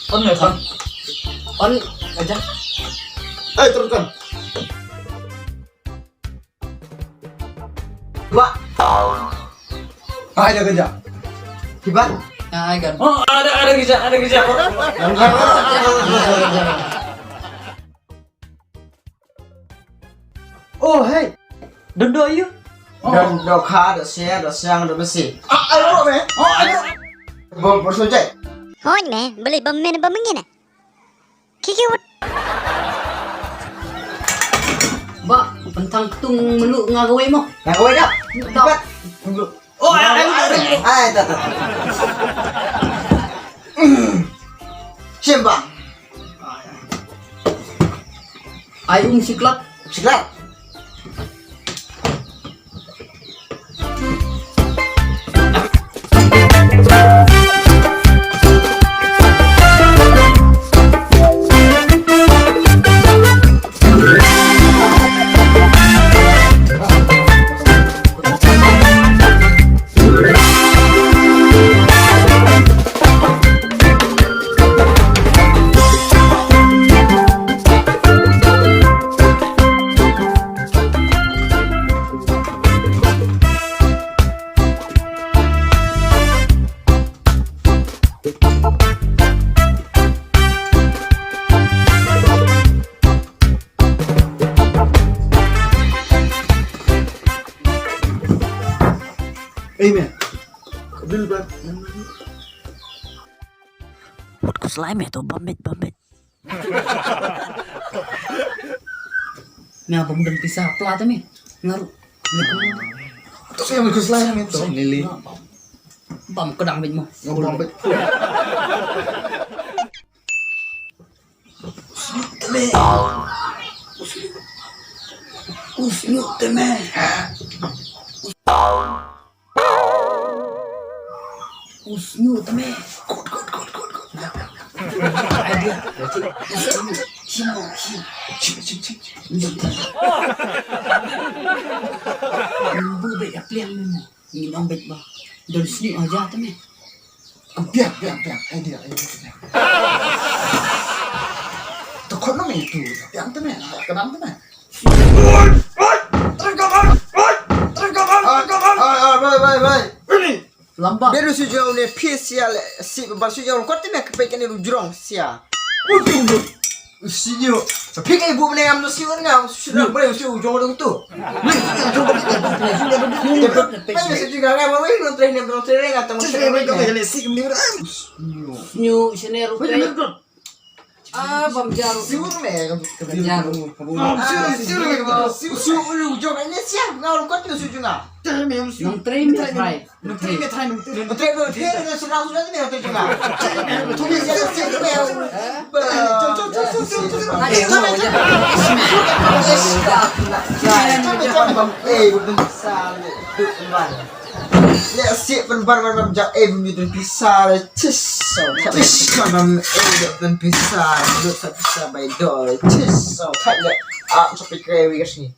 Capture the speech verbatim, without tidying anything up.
On, on. On aja. Eh, turunkan. Ba. Ai, dah kerja. Kiba? Ai, kan. Oh, ada, ada kerja, ada kerja. Oh, hey. Don do aïu? Don do kha, do sia, do siang, do besi. Ah, ayo, me. Oh, ayo. Bom persujai. Hoi me, beli bom me, bom ngin. Kiki wut. Ba, pentang ketung melu nga kawai mo. Nga kawai dah. Dah. Tunggu. Oh, ai, ai, ai, ai. Ai, dah, dah. Simbang. Ai, um, siklat. Siklat. Amen. Bil ba. Wat ko slime to, bambit, bambit. Mia bom don pisa pla te me. Ngaru. To se me ko slime to. Lili. Bam kedang bit mo. Bam bit. Teme. Usnyu teme. Usnyu teme. Kot, kot, kot, kot, kot. Idea. Usnyu. Shim, shim. Shim, shim, shim, shim. Lembu bek apliang ni. Ngi nong bek ba. Don sni aja teme. Biang, biang, biang. Idea, idea, idea. To khot nong itu. Biang teme. Kedang teme. Oi, oi, terus kawan, oi, terus kawan, terus kawan. Oi, oi, oi, bai, bai, bai. Ini. Lamba. Beru sujau ne pisia le, si bar sujau kot ne kepe kene lu jrong sia. Ujung tu. Sujau. Pik ai bu ne am no si wan ngam sujau bre sujau jong tu. Bai sujau ngam bai no tre ne no tre ne ngam tang. Nyu sene rupe. Ah, bam jaru. Siwur me ka bam jaru. Ah, siwur me ka bam. Siwur me ka bam. Siwur me ka bam. Siwur me ka bam. Nong trei me trai. Nong trei me trai, nong trei. Nong trei me trai, nong trei me trai. Eh, bukan salah. Ïa, sih, ban bar, bar, bar, ja, eh, bym don pisa, tis, so, tis, so, bym, eh, don pisa, don sa pisa, bai, do, tis, so, thait, le, ah, so, pi, kre, wi, ka, sini.